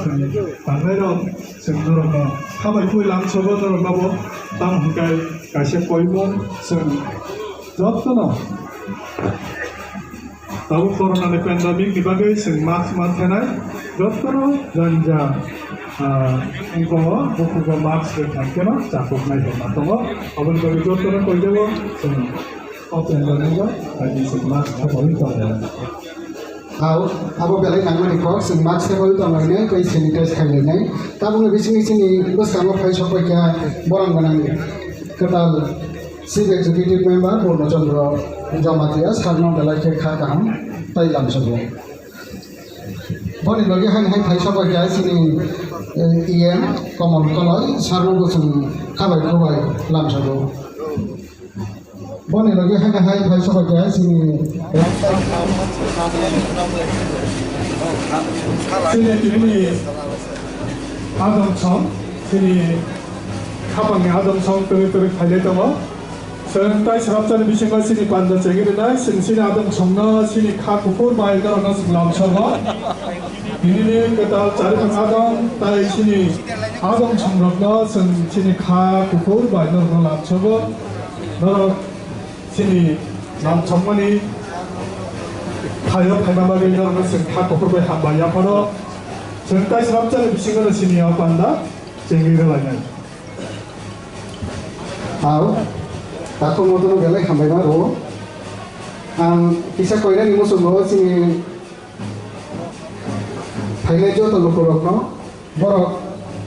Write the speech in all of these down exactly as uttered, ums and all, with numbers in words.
Tangnai rok chwng norokno khabai pui lamsogo norokno bo tamo hwnkhe kaisa koimung chwng jotono tabuk corona ni pandemic ni bagwi chwng mask manthanai jotono janja wngkho bukugo mask rwkha keno chakuknai rwkha tongo aboni bagwi jotono koijago chwng. Open rwnai bo, tei chwng mask khabaui tongo. Au, abo belai nangmani kok, chwng mask khabaui tonglainai, tei sanitize khailainai. Tabukni bisingni chini bwskango phai sokpaikha borok gwnang kwtal Chief Executive Member Purno Chandra Jamatia, sarno belai khe kha kaham tei lamsogo. Boni logi haini hai phai sokpaikha chini, eh, E M Komol Koloi, sarno bo chwng khabai khubai lamsogo. Boni logi haino hai phai sokha khe chini chini tini adong song, chini khapangni adong song twi twi khaile tongo. Chwng tai srapchani bisingo chini panda chengwi rwnai, chwng chini adong songno chini kha kuphur bai norokno chwng lamsogo. Nini kwtal charikhang adong tai chini adong songrokno chwng chini kha kuphur bai norokno lamsogo. Norok chini lamsokmani thaio phaima bagwi norokno chwng kha kuphur bai hambai yapharo. Chwng tai srapchani bisingo chini o panda chengwi rwlainai. Hao, takhuk motono belai hambai ma rwo. Ang kisa koinani muchungo chini Phainai joto lukurokno borok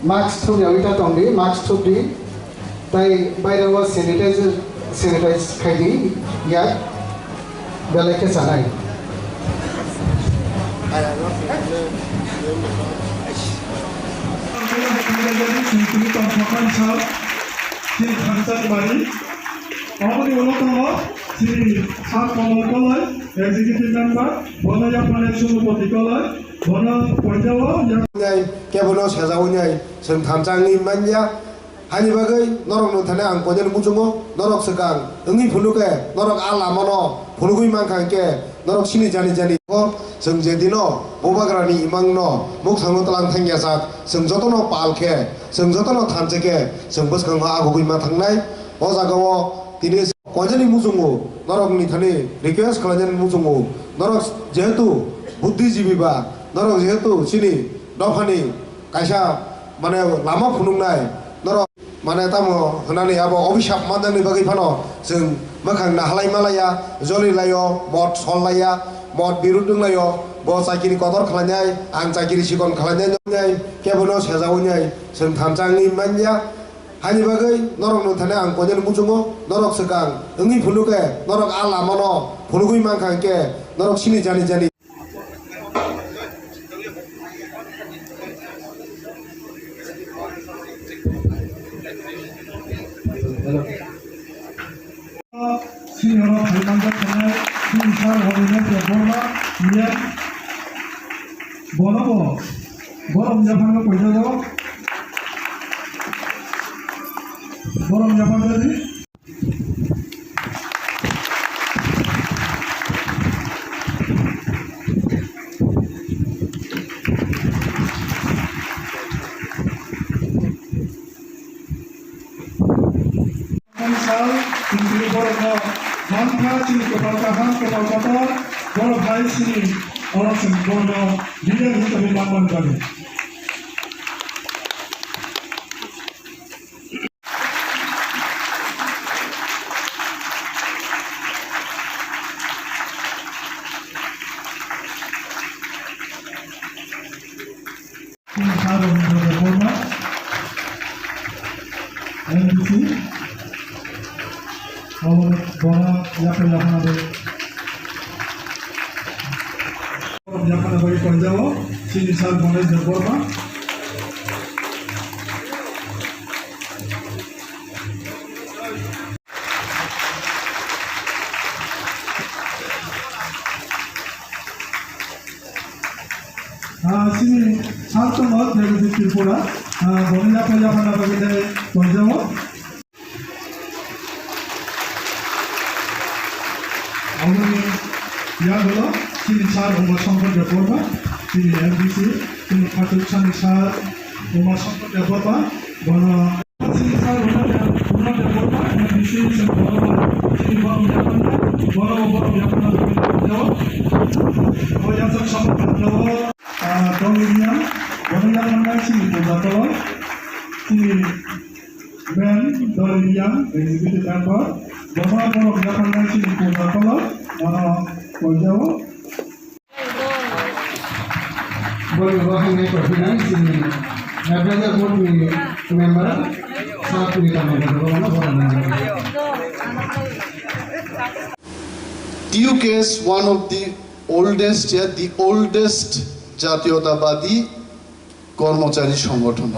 mask thumyawi ta tongdi, mask thupdi, tai baireo sanitizer, sanitize khaidi, yak belai khe chanai. Chini tongthokmani sal, chini thangchak mari, oboni ulo tongo chini sal Komol Koloi, executive member. Bono yapharnai Sumupoti Koloi, bono poitao yak- Nai, kebono sajawi nai, chwng thansa wngwi manya. Hani bagwi norokno thani ang koinani muchungo, norok swkang wngwi phunukhe, norok a lamano phunugwi mankha hinkhe, norok sini jani jani. O chwng je dino Bubagrani imangno mukthangno tlang thangyajak, chwng jotono pal khe, chwng jotono thansa khe, chwng bwskango agugwi ma thangnai. O jagao tini Koinani muchungo, norokni thani request khlainani muchungo, norok jehetu buddhijibi ba, norok jehetu chini dophani kaisa mane lama phunuknai, norok mane tamo hwnani abo obhisap manjakni bagwi phano chwng mwkhang nahalai malaya, joli laio, mot sol laiya, mot birud wng laio, bo chakiri kotor khlainai, ang chakiri chikon khlainai, kebono sejawi nai, chwng thansa wngwi manya. Hani bagwi norokno thani ang koinani muchungo, norok swkang wngwi phunukhe, norok a lamano phunugwi mankha hinkhe, norok sini jani jani. Sini oro phai manjak khanai, sini sar Horinet Debbarma, iya. Bono bo, borom yaphangno koijago. Borom yaphang jadi. Sal, chwng tini borokno mankha, chini kwtal kaham, kwtal kotor, borok hai chini oro chwng borokno leader hisabe manmani bagwi. Sir Robindra Debbarma, M D C, abo bono yapri yaphana bai. Yaphana bai tonjao, chini Sir Ganesh Debbarma. Ah, chini sal tongo, Jagadish Tripura, ah, bono yapha yapha na bagwi tei tonjao. Aboni yagulo chini sir Uma Shankar Debbarma, chini M D C. Chini Khatuk Sani Sir, Uma Shankar Debbarma, bono chini Sir Uma Deb-, Uma Debbarma, M D C chini bono, chini borom yapharnai, bono bo borom yapharnai, o yajak samung khatlao, ah, Dongriya, bono yapharnai chini puja tolo, chini Ben Dongriya, executive member, bono borom yapharnai chini puja tolo, bono koijao. Boni bo hambai kophina chini advisor board ni member Sir Purita Mangkha bono borom nai. T U K is one of the oldest, yeah, the oldest jatiyotabadi kormochari songothon.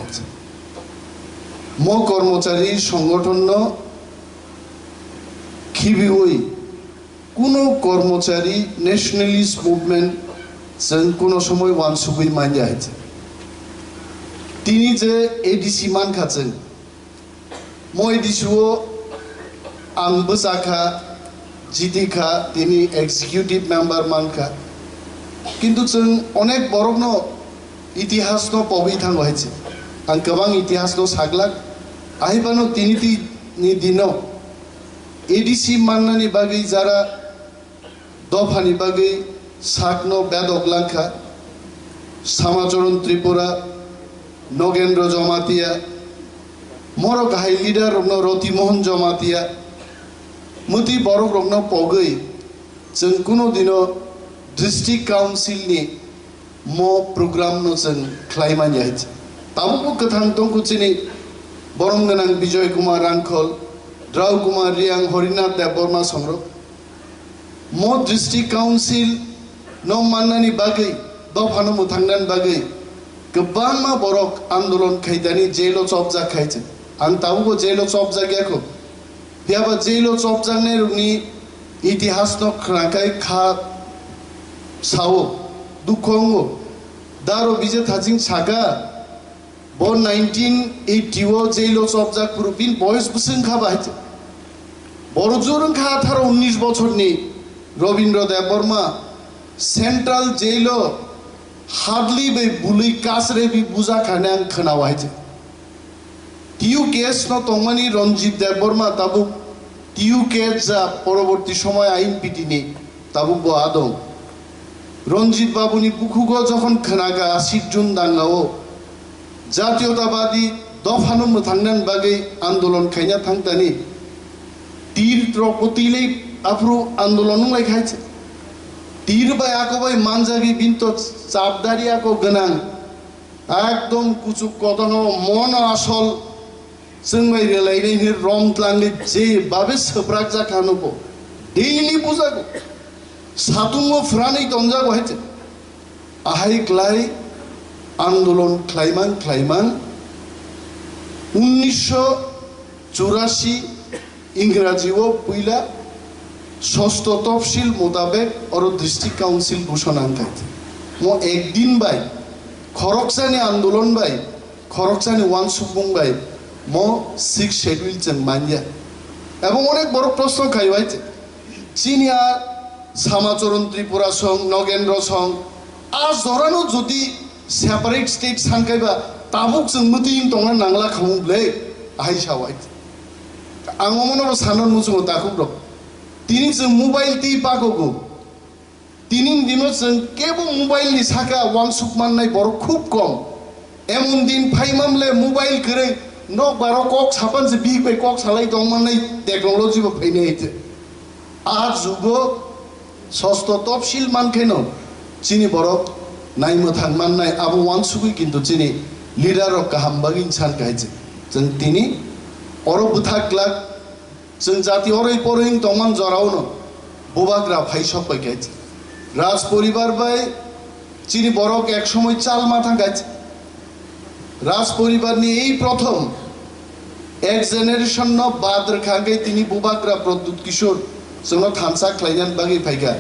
Mo kormochari songothon no khibiwi kuno kormochari nationalist movement chwng kuno somoi wansugwi manya hai. Tini je A D C mankha chwng, mo A D C o ang bwchakha, jitikha, tini executive member mankha. Kintu chwng onek borokno itihasno pogwi thango hai. Ang kwbang itihasno saglak, ahiphano tini tini dino A D C mannani bagwi jara dophani bagwi sakno bedok langkha. Samacharan Tripura, Nogendra Jamatia, morok hai leader rokno, Roti Mohan Jamatia, mwtwi borok rokno pogwi chwng kuno dino district council ni mo program no chwng khlai manya hai. Tabukbo kwthang tongkhu chini borom gwnang Bijoy Kumar Rangkhol, Drau Kumar Riang, Horinath Debbarma songrok. Mo district council no mannani bagwi, dophano mwthangnani bagwi kwbangma borok andolon khaitani jail o chopjak khai chwng. Ang tabukbo jail o chopjak yakho. Phiyaba jail o chopjaknai rokni itihas no khwnakhai kha sao, dukho wngo. Daro Bijay Thaching saka, bo nineteen eighty o jail o chopjak phuru bini boyos bwswng kha bai. Boro jor wngkha atharo unnish bochorni Robindra Debbarma central jail o hadli bai bului kasrebi buja khane ang khwnao hai. T U K S no tongmani Ranjit Debbarma tabuk T U K S ja poroborti somoy I N P T ni tabuk bo adong. Ranjit Babu ni bukhugo jokhon khwnaga ashit June dangao jatiyotabadi dophano mwthangnani bagwi andolon khaina thangtani tir rok bwtwi lei aphuru andolon wnglai khai se. Tir bai ako bai manjagwi binto chapdari ako gwnang. Ekdom kuchuk kotorno mono asol chwng bai relainai hwnwi rom tlangwi je babe swprak jak hano bo daily bujago. Satungo phranwi tonjago hai se. Ahai klai andolon khlaimang khlaimang unnisho churasi Ingraji o puila sosto topsil motabek oro district council ghoshona wngkha. Mo ekdin bai khoroksani andolon bai khoroksani wansukmung bai mo sixth schedule chwng manya. Ebong onek borok proshno khai bai chini a Samacharan Tripura song, Nogendra song, a jorano jodi separate state sankaiba tabuk chwng mwtwi wng tongna nangla khamung ble ahai sawai. Ang omono bo sanon muchungo takhuk rok. Tini chwng mobile twi pakogo. Tini dino chwng kebo mobile ni saka wansuk mannai borok khub kom. Emon din phaimamle mobile kwrwi nok baro kok sapan se bihik bai kok salai tong mannai technology bo phainai hai. A jugo sosto topsil mankheno chini borok naimwthang mannai abo wansugwi kintu chini leader rok kaham bagwi san kahai chwng. Chwng tini oro bwthak glak. Chwng jati oroi poroi wng tongman jorao no bubagra phai sok bai khe. Raj poribar bai chini borok ek somoi chalma thang khe. Raj poribar ni ei prothom ek generation no bad rwkha khe tini bubagra Pradyut Kishore chwngno thansa khlainani bagwi phaikha.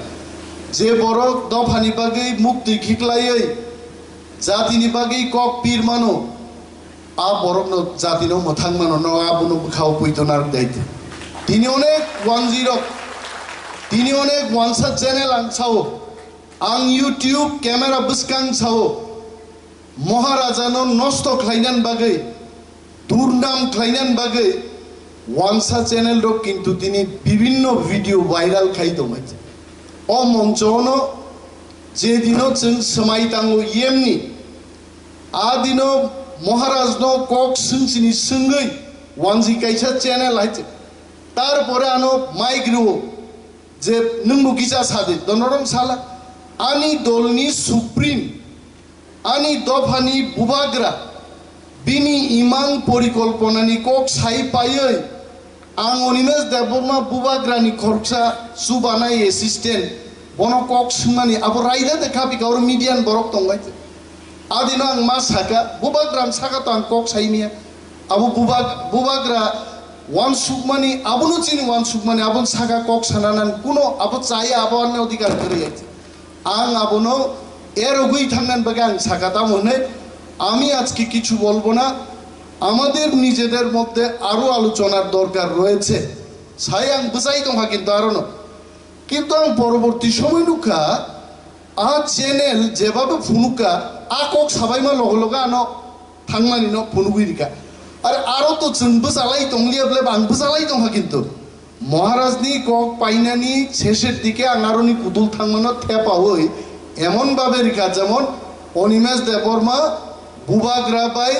Je borok dophani bagwi mukti khiklaiwi jatini bagwi kok pir mano, a borokno jatino mwthang mano, no abono bwkhao puito narwk dai. Tini onek wanjwi rok, tini onek wansa channel ang sao, ang YouTube camera bwskang sao, Maharajano nosto khlainani bagwi, durnam khlainani bagwi wansa channel rok kintu tini bibinno video viral khai tongmai. O monchono je dino chwng swmai tango yemni, a dino Maharajno kok swngchini swngwi wanji kaisa channel hai se. Tarpore ano mic rwo je nwngbo kisa sadi, donorom sala ani dolni supreme, ani dophani bubagra, bini imang porikolponani kok sai paiwi ang Animesh Debbarma bubagrani khoroksa chubanai assistant, bono kok swngmani abo raida de kha bika oro media ni borok tongbai. Adino ang ma saka, bubagra ni saka to ang kok sai miya. Abo bubag-, bubagra wansukmani, abono chini wansukmani, aboni saka kok sananani kuno abo chaya, abo ani odhikar kwrwi. Ang abono erogwi thangnani bagwi ang saka tamo hwnwi, আমি আজকে কিছু বলবো না, আমাদের নিজেদের মধ্যে আরো আলোচনার দরকার রয়েছে. Sai ang bwchai tongkha kintu arono. Kintu ang poroborti somoi nukha, a channel jebabe phunukha, a kok sabaima loge loge ano thangmani no phunugwi rikha. Are aro to chwng bwchalai tongliya bole ang bwchalai tongkha kintu. Maharajni kok painani sesher dike ang aroni kudul thangmano thepawi emon babe rikha jemon Animesh Debbarma bubagra bai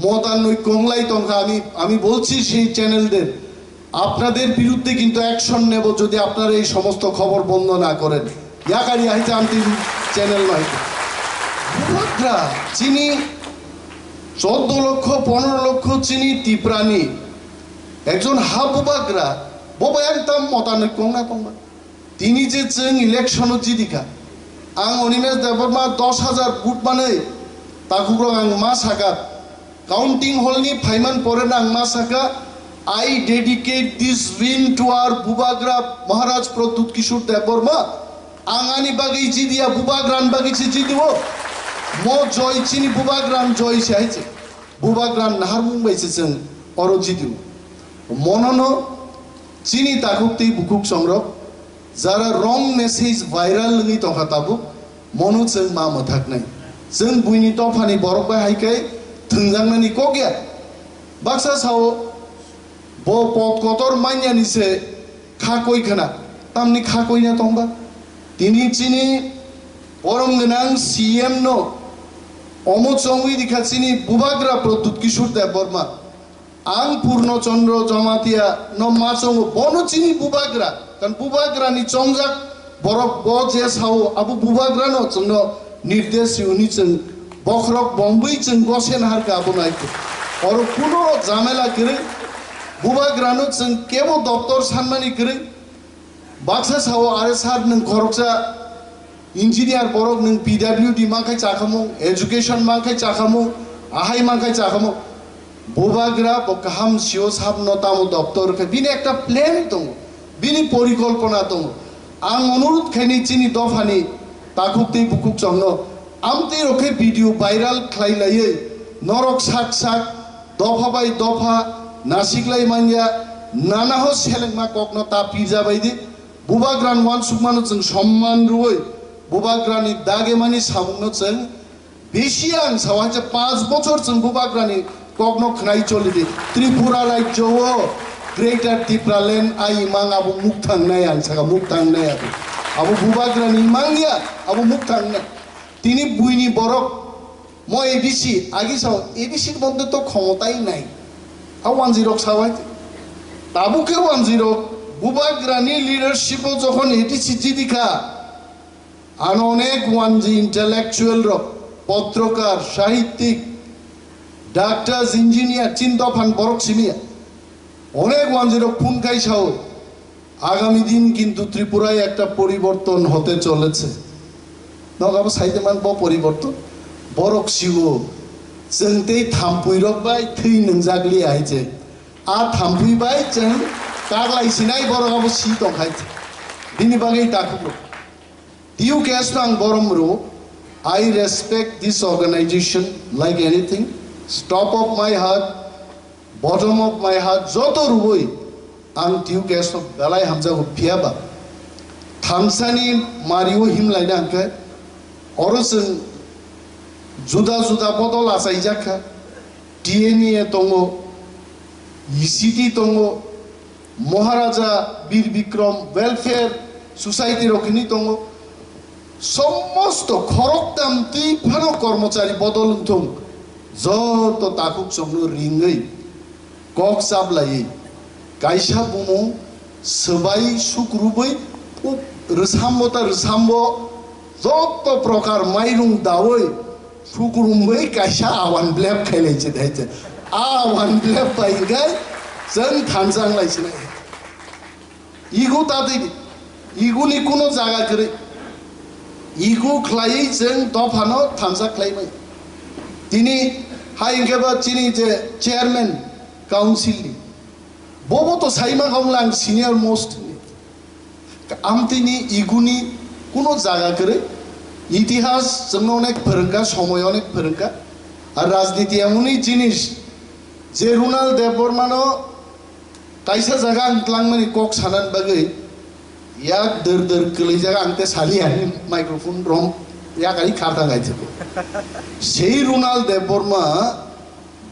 motanoi konglai tongkha. আমি, আমি বলছি সেই চ্যানেলদের, আপনাদের বিরুদ্ধে কিন্তু অ্যাকশন নেব যদি আপনারা এই সমস্ত খবর বন্ধ না করেন. Yakari hai cham tin channel nai. Bubagra chini choddo lokkho, pondro lokkho chini Tiprani ekjon ha bubagra, bo bai ang tam motanoi kongna tongma. Tini je chwng election o jidikha, ang Animesh Debbarma dos hajar vote manwi takhukrok ang ma saka, counting hall ni phaiman pore ang ma saka, I dedicate this win to our Bubagra Maharaj Pradyut Kishore Debbarma. Ang ani bagwi jidiya, Bubagra ni bagwi se jidio. Mo joy chini Bubagra ni joy se hai se. Bubagra ni naharmung bai se chwng oro jidio. Monono chini takhuk tei bukhuk songrok jara wrong message viral wngwi tongkha tabuk, mono chwng ma mwthaknai. Chwng buini tophani borok bai hai khe thwngjaknani kok ya. Baksa sao bo pot kotor manyani se kha koi khna, tamni kha koi na tongba. Tini chini borom gwnang C M no omo chongwi rikha chini Bubagra Pradyut Kishore Debbarma. Ang Purno Chandra Jamatia no ma chongo, bono chini bubagra, kan bubagra ni chongjak borok bo je sao, abo bubagra no chwngno nirdesh riuni chwng bokhorok bombwi chwng gosen harka abo nai. Oro kuno jamela kwrwi, bubagra no chwng kebo doktor sanmani kwrwi. Baksa sao, "Are sir, nwng khoroksa engineer borok, nwng P W D mankhai chakhamu, education mankhai chakhamu, ahai mankhai chakhamu." Bubagra bo kaham sio sabno tamo doktor khe bini ekta plan tongo, bini porikolpona tongo. Ang onurut khaini chini dophani takhuk tei bukhuk chongno amtwi rokhe video viral khlai laiwi norok sak sak dopha bai dopha nasiklai manya, nana ho selengma kokno ta pirja bai di. Bubagra ni wansukmano chwng somman rwui, bubagra ni dagemani samungno chwng bisi ang sao hai je panch bochor chwng bubagra ni kokno khnai choli di. Tripura rajyo o Greater Tipraland a imang abo mukthang nai ang saka mukthang nai abo. Abo bubagra ni imang ya, abo mukthang nai. Tini buini borok mo A D C, agi sao, A D C ni moddhe to khomotai nai. A wanjirok sao hai. Tabuk khe wanjirok, bubagrani leadership o jokhon A D C jidi kha, ano onek wanji intellectual rok, potrokar, sahittik, doctors, engineer, chin dophan borok simiya. Onek wanjirok phone khai sao, আগামী দিন কিন্তু ত্রিপুরায় একটা পরিবর্তন হতে চলেছে. Nok abo saide man bo poriborton. Borok sio, chwng tei thampui rok bai thwi nwngjak li hai je. A thampui bai chwng kaglai sinai borok abo si tong hai je. Bini bagwi takhuk rok. T U K S no ang borom rwo. I respect this organization like anything. Top of my heart, bottom of my heart, joto rwui ang T U K S no belai hamjago, phiya ba thansani mario himlaina hwnkhe oro chwng Juda juda bodol achaijak kha, T N A tongo, E C T tongo, Maharaja Bir Bikram Welfare Society rok hwnwi tongo. Somosto khoroktam twi phano kormochari bodol wngthung, joto takhuk chwngno ringwi kok chaplaiwi kaisa bumung swbai sukrubwi uk rwsambo ta rwsambo joto prokar mairung daui sukrumwi kaisa awan blep khailai se dai se. A awan blep bai hwnkhe chwng thansa wnglai sinai. Ego ta twi, ego ni kuno jaga kwrwi. Ego khlaiwi chwng dophano thansa khlaimai. Tini hai hwnkhe bo chini je chairman council ni, bobo to saima kha wngla ang senior most ni. Amtwi ni ego ni kuno jaga kwrwi. Itihas chwngno onek phwrwngkha, somoi onek phwrwngkha. Ar rajniti emoni jinis je Runal Debbarma no kaisa jaga ang twlangmani kok sanani bagwi yak dor dor kwlwijak, ang te sali ani microphone rom yak ani kharta gaithago. Sei Runal Debbarma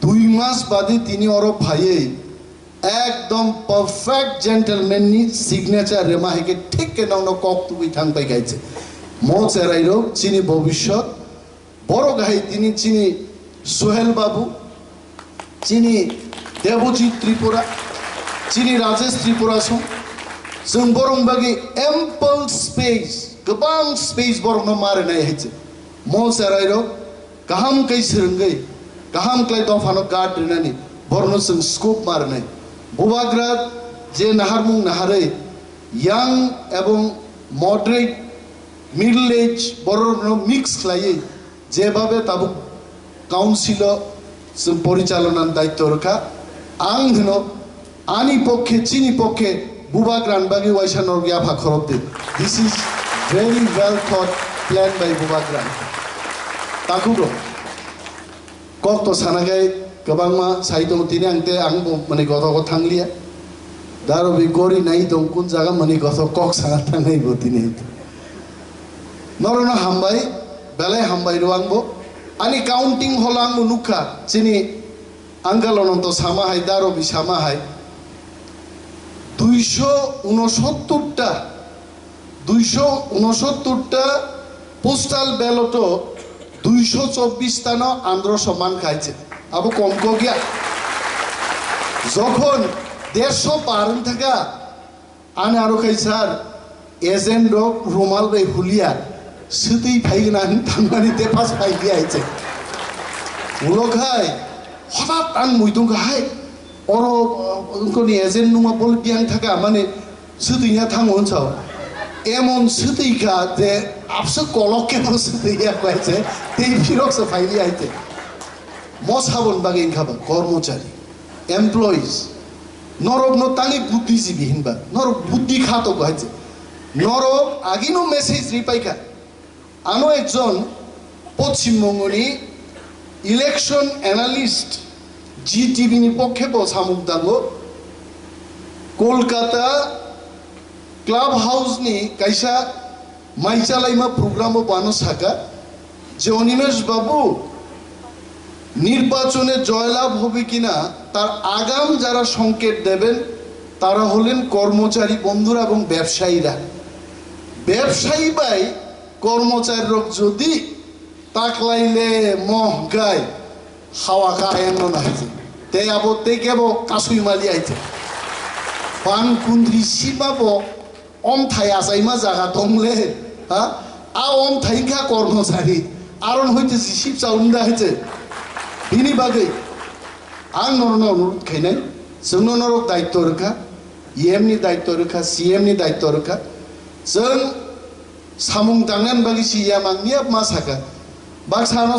dui mas badi tini oro phaiwi ekdom perfect gentleman ni signature rema hai khe thik khe nokno kok tubui thang pai kaise. Mo cherai rok chini bobiswt Borok hai tini chini Suhel Babu, chini Debojit Tripura, chini Rajesh Tripura song, chwng borok bagwi ample space, kwbang space borokno ma rwnai hai se. Mo cherai rok kaham khe swrwngwi, kaham khlai dophano guard rwnani borokno chwng scope ma rwnai. Bubagra je naharmung naharwi young ebong moderate, middle age borokno mix khlaiwi jebabe tabuk council o chwng porichalonani daityo rwkha, ang hwno ani pokkhe, chini pokkhe Bubagrani bagwi waisa norok yapha khorok di. This is very well thought plan by Bubagra. Takhuk rok, kok to sana khe kwbangma sai tongo, tini ang te ang bo mani gothok o thangliya. Daro bi gori nai tong kun jaga mani gothok kok sana thangnai bo tini. Norokno hambai, belai hambai rw ang bo. Ani counting holo ang bo nukha, chini uncle Ananto sama hai, Darobi sama hai. Duiso unosottor ta, duiso unosottor ta postal ballot o duiso chobbish ta no andro somman khai se. Abo kom kok ya. Jokhon dersho par wng thaka, ani aro khai sir, agent rok rumal bai hulia, swtwi phai gana hin thangmani te pass phai dia hai se. Ulo khai, hothat ang muitung khai, oro, uh, wngkoni agent nungma bol biang thaka, mane swtwi ya thango hwn sao. Emon swtwi kha je abso kolok khe bo swtwi ya khai se, tei phirok se phai dia hai se. Mo sabon bagwi wngkha ba kormochari, employees, norokno tangwi buddhijibi hinba, norok buddhi kha tongo hai se. Norok agino message ripai kha. Ano ekjon Poschim Bongoni election analyst G T V ni pokkhe bo samung tango. Kolkata Club House ni kaisa mai chalaima program o bano saka je, "Animesh babu, নির্বাচনে জয়লাভ হবে কিনা তার আগাম যারা সংকেত দেবেন তারা হলেন কর্মচারী বন্ধুরা এবং ব্যবসায়ীরা।" ব্যবসায়ী bai kormochari rok jodi taklaile mohgai hawa ka ayang no nahai je. Tei abo tei kebo kasui mali aite. Pan kundri sima bo omthai achaima jaga tongle, ha? A omthai wngkha kormochari. Aron hoite jisip chaunda hai je. Bini bagwi ang norokno onurut khainai, chwngno norok daityo rwkha, E M ni daityo rwkha, C M ni daityo rwkha. Chwng samung tangnani bagwi si ya mangya ma saka. Baksa ano